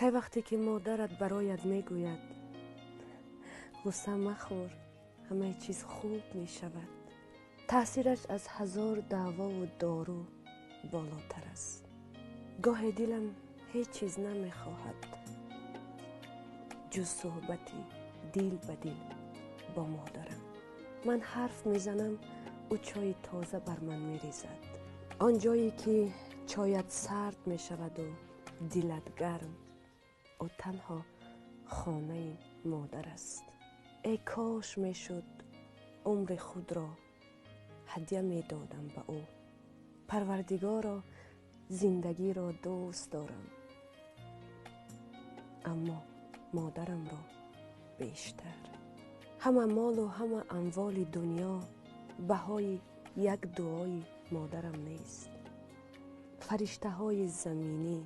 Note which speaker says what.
Speaker 1: Кай вақте ки модарат бароят мегӯяд: «Ғусса махӯр, ҳамаи чиз хуб мешавад», таъсираш аз ҳазор даъвову дору болотар аст. Гоҳе дилам ҳеҷ чиз намехоҳад, ҷуз суҳбати дил ба дил бо модарам. Ман ҳарф мезанам, ӯ чойи тоза бар ман мерезад. Он ҷое ки чоят сард мешаваду дилат гарм, ӯ танҳо хонаи модар аст. Э кош мешуд, умри худро ҳадя медодам ба ӯ. Парвардигоро, зиндагиро дӯст дорам, аммо модарамро бештар. Ҳама молу ҳама амволи дунё баҳои як дуои модарам нест. Фариштаҳои заминӣ